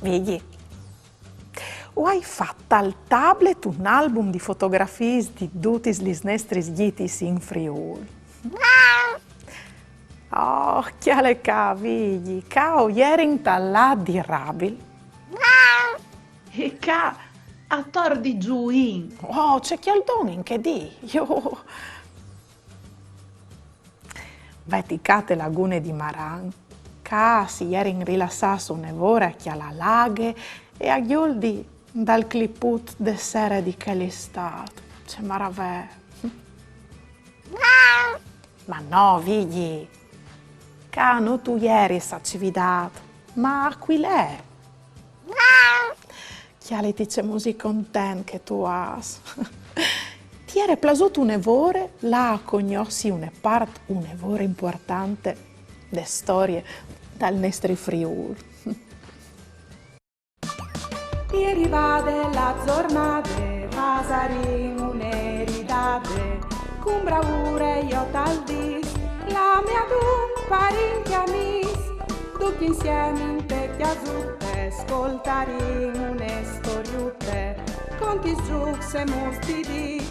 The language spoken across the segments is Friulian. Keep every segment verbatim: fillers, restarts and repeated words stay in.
Vigji, o ai fat tal tablet un album di fotografiis di dutis lis nestris gjitis in Friûl. Oh, cjale ca, Vigji, ca o jerin tal lât di Rabil. E ca ator di Zuin. Oh, ce cjaldon in chê dì. Jo. Veti ca te lagune di Maran, ca si jerin rilassâts une vore a cjalâ la aghe e a gjoldi dal cliput de sere di chel istât. Ce maravee! Ma no, Vigji, ca no tu jeris a Cividât, ma a Aquilee. Cjaliti ce musicon ten che tu âs. Ti jere plasût une vore lâ a cognossi une part une vore impuartante de storie dal nestri Friûl. E rivade la zornade, pasarin une ridade, cun braure jo tal dîs, la mê adun parinti amîs, ducj insiemi inte cjasute, scoltarin une storiute, contis, zûcs e mus di dì.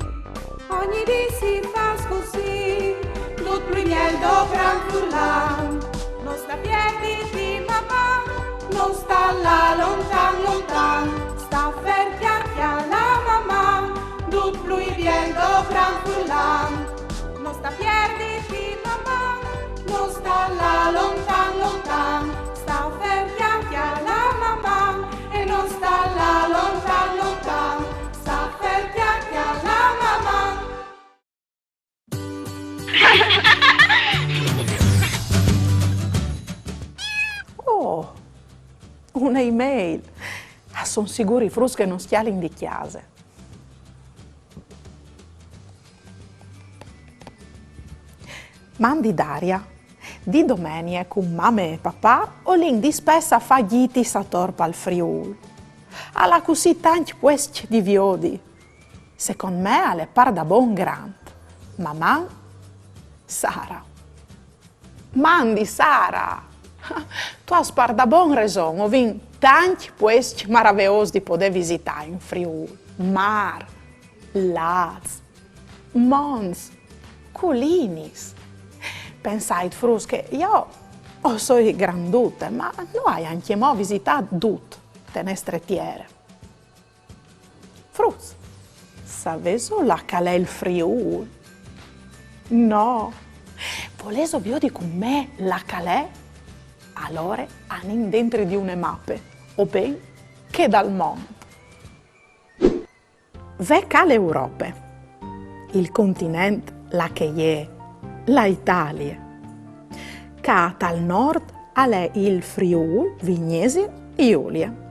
Ogni dì si fâs cussì, dut plui biel dopran furlan. No sta pierditi, Maman, no sta lâ lontan, lontan. Sta fer, cjale ca la Maman, dut plui biel dopran furlan. No sta pierditi, Maman, no sta lâ lontan, lontan. Sta fer, cjale ca la Maman, e no sta lâ lontan, lontan. Sta fer, cjale ca la Maman. Oh, une email. A son sigûr i fruts che nus cjalin di cjase. Mandi Daria. Di domenie cun mame e papà o lin dispès a fâ gjitis ator pal Friûl. Al à cussì tancj puescj di viodi. Secont me al è pardabon grant. Maman, Sara. Mandi Sara! Tu âs pardabon reson, o vin tancj puescj maraveôs di podê visitâ in Friûl. Mâr, lâts, monts, culinis. Pensait, fruts, che jo o soi grandute, ma no ai ancjemò visitât dut te nestre tiere. Fruts, savêso là che al è il Friûl? No. Volêso viodi cun me là che al è? Alore anìn dentri di une mape, o ben chê dal mont. Ve ca l'Europe, il continent là che e je la Italie. Ca tal nord al è il Friûl Vignesie Julie.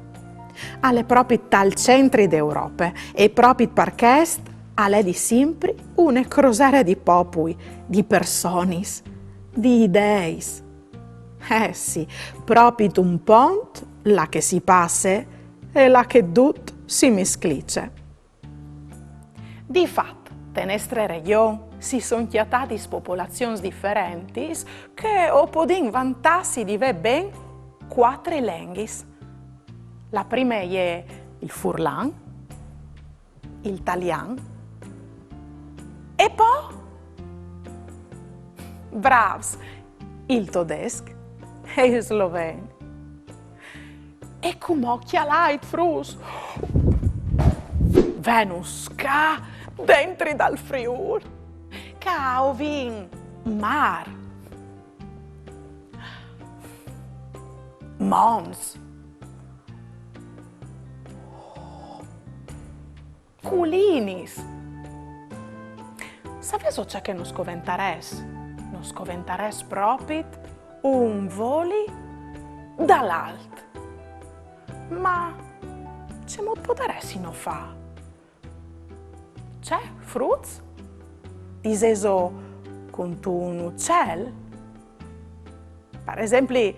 Al è propit tal centri d'Europe e propit par chest al è di simpri une crosere di popui, di personis, di ideis. Eh sì, propit un pont là che si passe e là che dut si misclice. Di fat, te nestre regjon si son cjatadis popolazions diferentis che o podìn vantâsi di vê ben cuatri lenghis. La prime e je il furlan, il talian e po, brâfs, il todesc e il sloven. E cumò cjalait, fruts! Venus ca dentri dal Friûl, ca o vin mâr, monts, culinis. Savêso ce che nus coventarès? Nus coventarès propit un voli dal alt. Ma cemût podaressino fâ? Ce, fruts? Disêso cuntun ucel? Par esempli,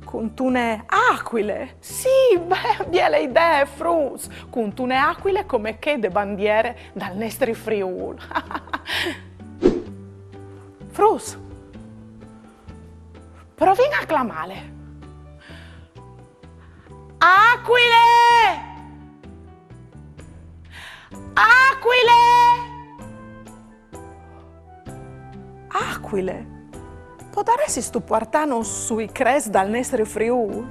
cuntune acuile. Sì, be-, biele idee, fruts. Cuntune acuile come chê de bandiere dal nestri Friûl. Fruts, provìn a clamâle. Acuile! Acuile! Acuile! Podaressistu puartânus sui crets dal nestri Friûl?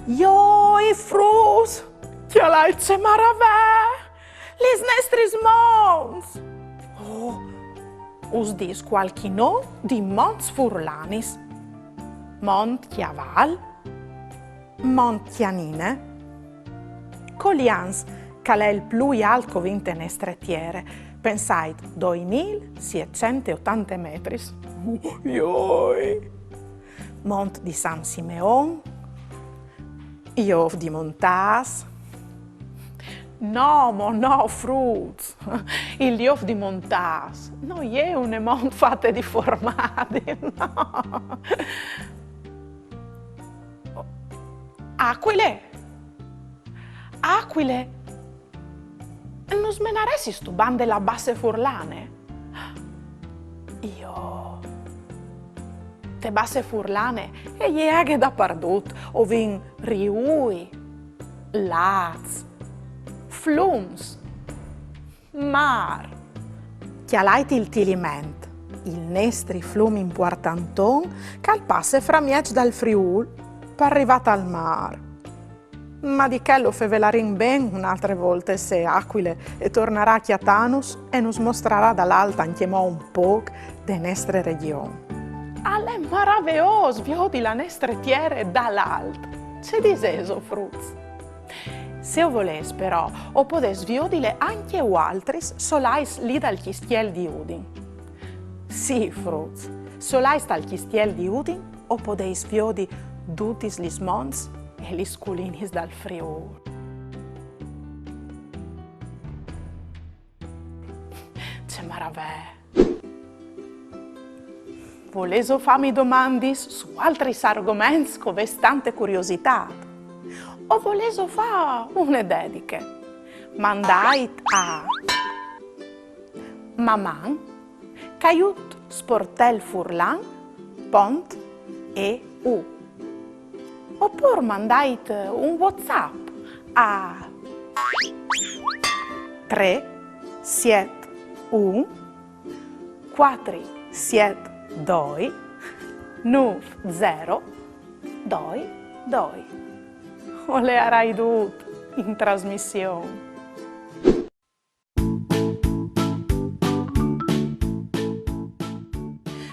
Joi, fruts! Cjalait ce maravee! Lis nestris monts! Oh, us dîs cualchi non di monts furlanis. Mont Cjaval, Mont Cjanine, Colians, che al è il plui alt che o vin te nestre tiere, pensait, doi mil sietcent e otante metris. Joi! Mont di San Simeon, Jôf di Montâs. No, mo no, fruts. Il Jôf di Montâs no je une mont fate di formadi, no. Acuile! Acuile! Nus menaressistu bande la Basse Furlane? Joi. Te Basse Furlane e je aghe dapardut, o vin riûi, lâts, flums, mâr. Cjalait il Tiliment, il nestri flum impuartanton che al passe framieç dal Friûl par rivâ tal mâr. Ma di chel o fevelarìn ben une altre volte, se Acuile e tornarà a cjatânus e nus mostrarà dal alt ancjemò un pôc de nestre regjon. Al è maraveôs viodi la nestre tiere dal alt. Ce disêso, fruts? Se o volês, però, o podês viodile ancje vualtris, se o lais li dal Cjistiel di Udin. Sì, fruts, se o lais tal Cjistiel di Udin, o podês viodi dutis lis monts e lis culinis dal Friûl. Ce maravee! Volêso fâmi domandis su altris argoments che o vês tante curiositât? O volêso fâ une dediche? Mandait a maman caiut sportelfurlan pont e u. Opûr mandait un WhatsApp a trê siet un cuatri siet doi nûf zero doi doi. O learai dut in trasmission.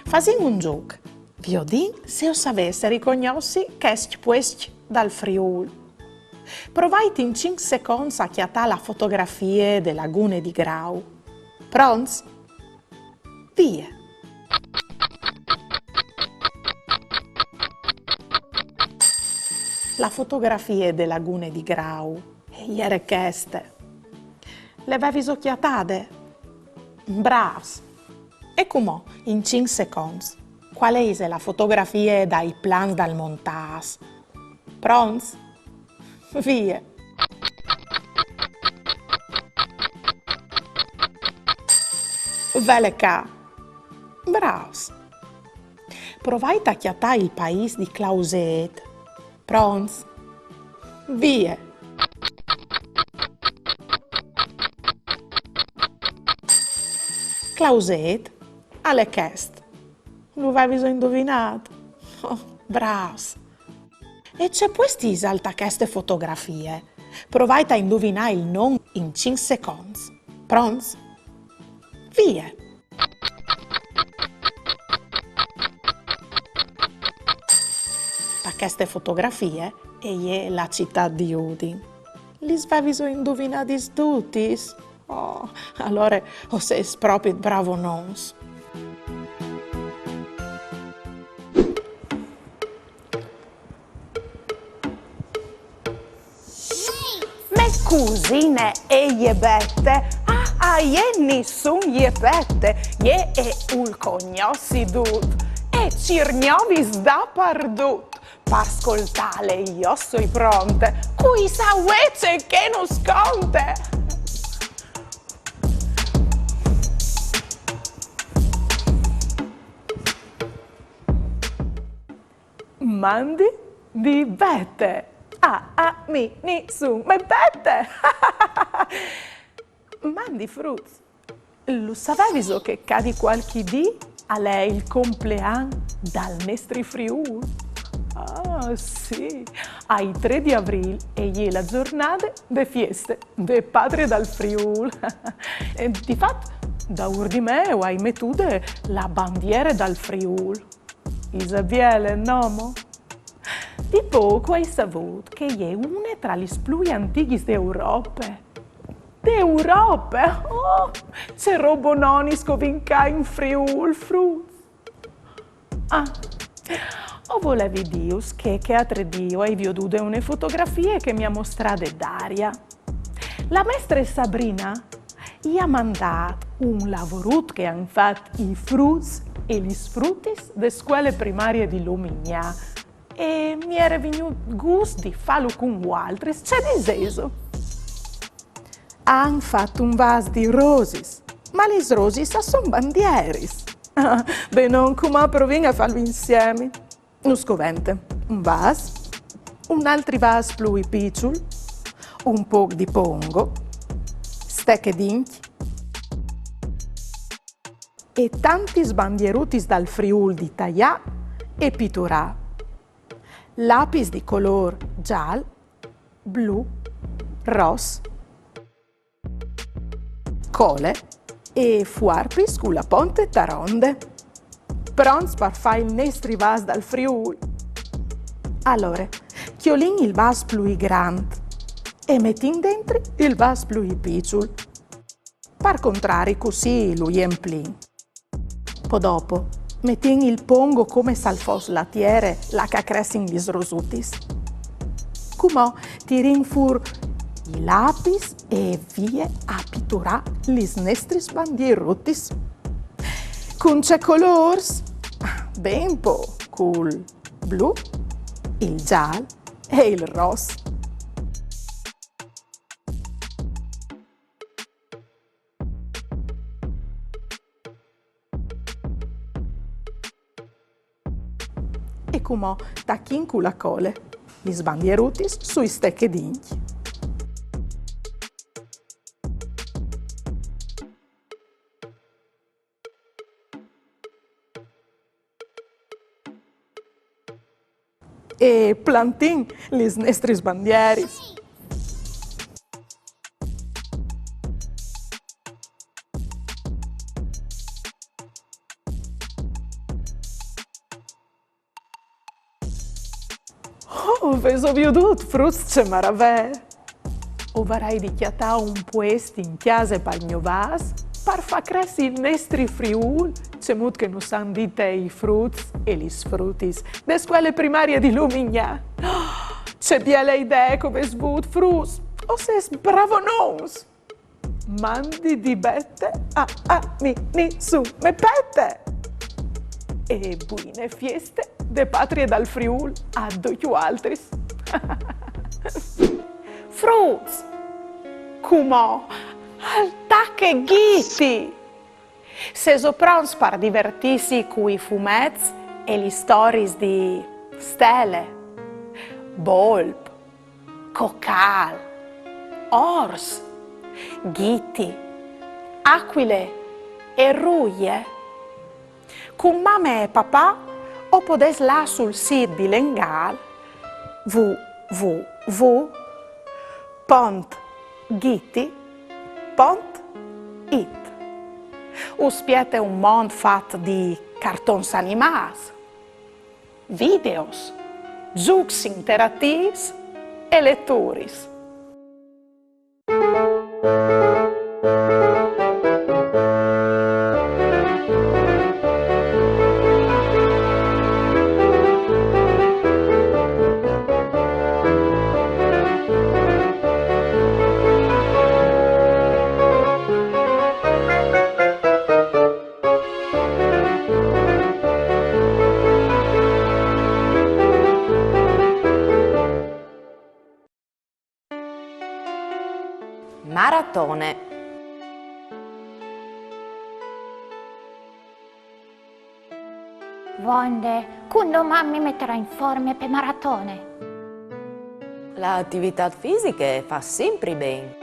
Fasìn un zûc. Viodìn se o savês ricognossi chescj puescj dal Friûl. Provait in cinc seconts a cjatâ la fotografie de lagune di Grau. Pronts? Vie! La fotografie de lagune di Grau e jere cheste. Le veviso cjatade? Brâfs! E cumò, in cinc seconts, cuale ise la fotografie dai plans dal Montâs? Pronts? Vie! Vele ca! Brâfs! Provait a cjatâ il paîs di Clausêt. Pronts? Vie! Clausêt al è chest. Lu veviso induvinât? Oh, brâfs! E ce puest isal ta cheste fotografie? Provait a induvinâ il non in cinc seconts. Pronts? Vie! Ta cheste fotografie e je la citât di Udin. Lis veviso induvinadis dutis? Oh, alore o sês propit bravonons. Mê cusine e je Bete, a, a jê nissun je pete, jê e vûl cognossi dut, e cîr gnovis dapardut. Par scoltâle jo o soi pronte, cui sa vuê ce che nus conte. Mandi, Mandi Bete! Ah, ah, mi, ni, su, me Bete! Mandi fruts! Lu saveviso che ca di cualchi dì al è il complean dal nestri Friûl? Ah, sì! Ai trê di Avrîl e je la zornade de fieste de Patrie dal Friûl. E di fat, daûr di me o ai metude la bandiere dal Friûl. Ise biele, no mo? Di pôc o ai savût che e je une tra lis plui antighis de Europe. De Europe? Oh, ce robononis che o vin ca in Friûl, fruts! Ah, o volevi dîus che chê altre dì o ai viodude une fotografie che mi à mostrade Daria. La mestre Sabrina i à mandât un lavorut che a àn fat i fruts e lis frutis de scuele primarie di Lumignà. E mi jere vignût gust di fâlu cun voaltris. Ce disêso? A àn fat un vâs di rosis, ma lis rosis a son bandieris. Benon, cumò o provìn a fâlu insiemi. Nus covente un vâs, un altri vâs plui piçul, un pôc di pongo, steche d'incj e tantis bandierutis dal Friûl di taiâ e piturâ. Lapis di colôr zâl, blu, ros, cole e fuarpis cu la ponte taronde. Pronts par fâ il nestri vâs dal Friûl? Alore, cjolìn il vâs plui grant e metìn dentri il vâs plui piçul. Par contrari, cussì lu jemplìn. Po dopo, metìn il pongo come se al fos la tiere là che a cressin lis rosutis. Cumò tirìn fûr i lapis e vie a piturâ lis nestris bandierutis. Cun ce colôrs? Ben po, cul blu, il zâl e il ros. E cumò tachìn cu la cole lis bandierutis sui steche d'incj. E plantìn lis nestris bandieris. Oh, vêso viodût, fruts, ce maravee! O varai di cjatâ un puest in cjase pal gno vâs, par fâ cressi il nestri Friûl, cemût che nus àn dite i fruts e lis frutis de scuele primarie di Lumignà. Ce biele idee che o vês vût, fruts! O sês bravonons! Mandi di Bete, ah, ah, mi, ni, su, me Bete! E buine fieste de Patrie dal Friûl a ducj voaltris! Fruts! Cumò al tache Ghiti! Sêso pronts par divertîsi cui fumets e lis storiis di Stele, Bolp, Cocâl, Ors, Ghiti, Acuile e Ruie? Cun mame e papà o podês lâ sul sît bilengâl w w w pont ghiti pont it. Us spiete un mont fat di cartons animâts, videos, zûcs interatîfs e leturis. Maratone. Vonde, cun doman mi metarò in forme pe maratone. La ativitât fisiche e fâs simpri ben.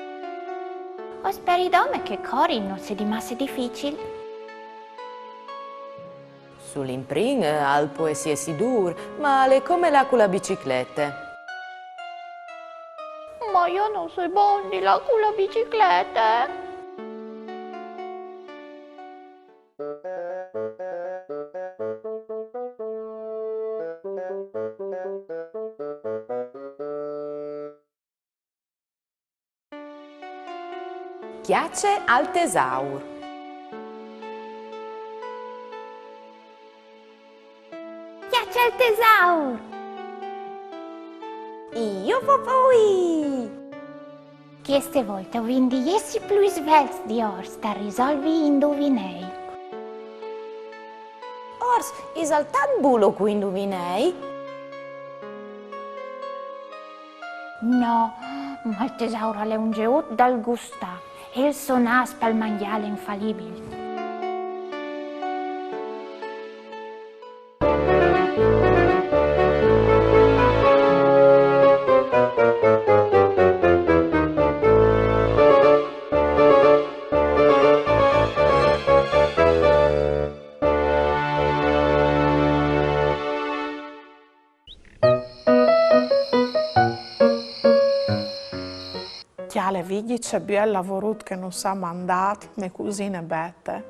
O speri dome che cori no sedi masse dificil. Sul imprin al pues jessi dûr, ma al è come lâ cu la biciclete. Ma jo no soi bon di lâ cu la biciclete. Cjace al tesaur. Cjace al tesaur! Jo vo voi! Cheste volte o vin di jessi plui svelts di Ors da risolvi i induvinei. Ors, isal tant bulo cui induvinei? No, ma il tesaur al è un zeut dal gustâ e il so nâs pal mangjâ al è infalibil. Cjale, Vigji ce biel lavorut che nus à mandât mê cusine Bete.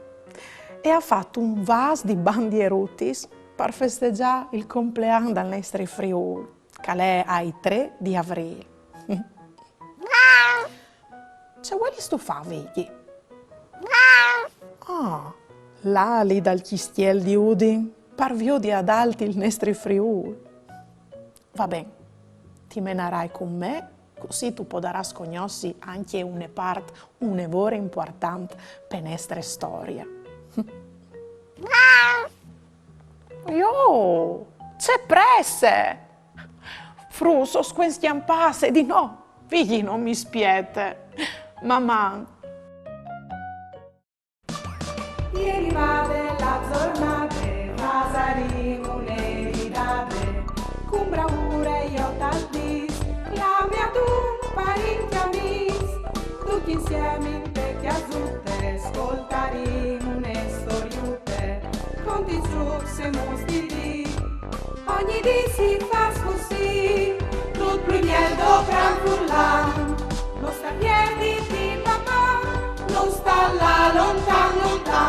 E à fat un vâs di bandierutis par festegjâ il complean dal nestri Friûl, che al è ai trê di Avrîl. Ce vuelistu fâ, Vigji? Ah, lâ li dal cjistiel di Udin par viodi adalt il nestri Friûl. Va ben, ti menarai cun me, cussì tu podarâs cognossi ancje une part une vore impuartant pe nestre storie. Jo, ce presse! Fruts, o scuen scjampâ, sedi no, Vigji no mi spiete. Maman! E rivade la zornade, fasarìn une ridade, cun bravure jo tal dîs, clamìn adun parint e amîs, ducj insiemi inte cjasute, scoltarìn une storiute, conti, zûcs e muts di dì. Ogni dì si fâs cussì, dut plui biel dopran furlan. No sta pierditi, papà, no sta lâ lontan, lontan.